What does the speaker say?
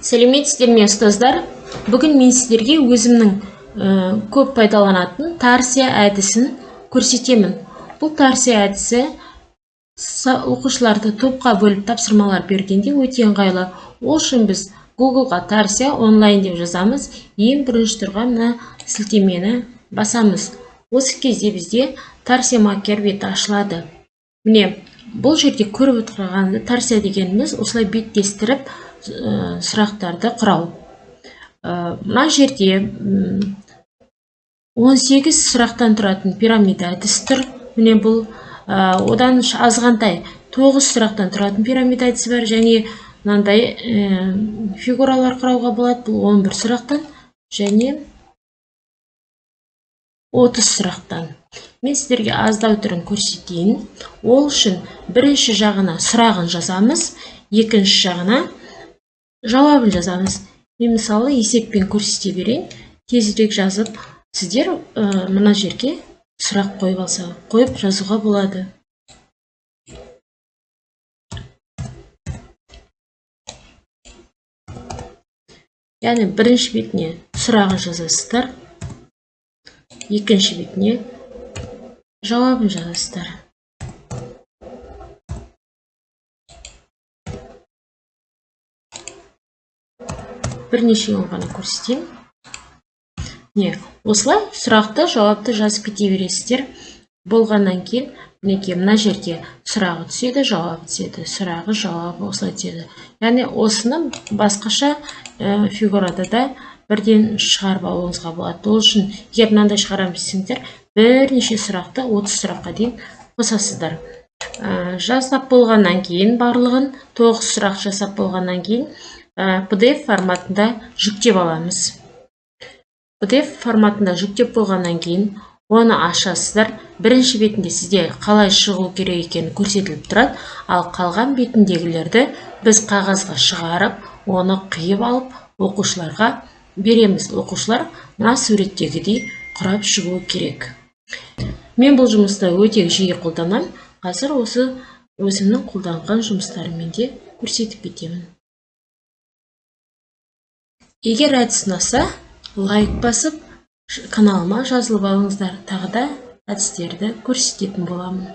Сәлеметсіздер ме, ұстаздар? Бүгін мен сіздерге өзімнің көп пайдаланатын тарсия әдісін көрсетемін. Бұл тарсия әдісі оқушыларды топқа бөліп тапсырмалар бергенде өте ыңғайлы. Ол үшін біз Google'ға тарсия онлайн деп жазамыз. Ең бірінші тұрған мына сілтемені басамыз. Осы кезде бізде тарсия макер беті ашылады. Міне, бұл жерде көріп отырған тарсия дегеніміз осылай беттестіріп сұрақтарды құрау. Мына жерде 18 сұрақтан тұратын пирамида әдісі тұр. Міне бұл, одан азғантай 9 сұрақтан тұратын пирамида әдісі бар және мынандай фигуралар құрауға болады. Бұл 11 сұрақтан және 30 сұрақтан. Мен сіздерге аздау түрін көрсетейін. Ол үшін бірінші жағына сұрағын жазамыз, екінші жағына жауабын жазамыз. Мен мысалы есеппен көрсете берейін, тезірек жазып, сіздер мына жерге сұрақ қойып алса, қойып жазуға болады. Яғни бірінші бетіне сұрағын жазасыздар, екінші бетіне жауабын жазасыздар. Бірнешеуін ғана көрсетейін. Міне, осылай сұрақты, жауапты жазып кете бересіздер. Болғаннан кейін мінекей мына жерге сұрағы түседі, жауабы түседі, сұрағы, жауабы осылай түседі. Яғни осыны басқаша фигурада да бірден шығарып алуыңызға болады. Ол үшін егер мынандай шығарамыз десеңдер, бірнеше сұрақты 30 сұраққа дейін қосасыздар. Жасап болғаннан кейін барлығын 9 сұрақ жасап болғаннан кейін PDF форматында жүктеп аламыз. PDF форматында жүктеп болғаннан кейін оны ашасыздар. Бірінші бетінде сізде қалай шығу керек екені көрсетіліп тұрады, ал қалған бетіндегілерді біз қағазға шығарып, оны қиып алып оқушыларға береміз. Оқушылар мына суреттегідей құрап шығу керек. Мен бұл жұмысты өте жиі қолданамын. Қазір осы өзімнің қолданған жұмыстарыммен де көрсетіп кетемін. Егер әдіс ұнаса, лайк басып, каналыма жазылып алыңыздар. Тағы да әдістерді көрсететін боламын.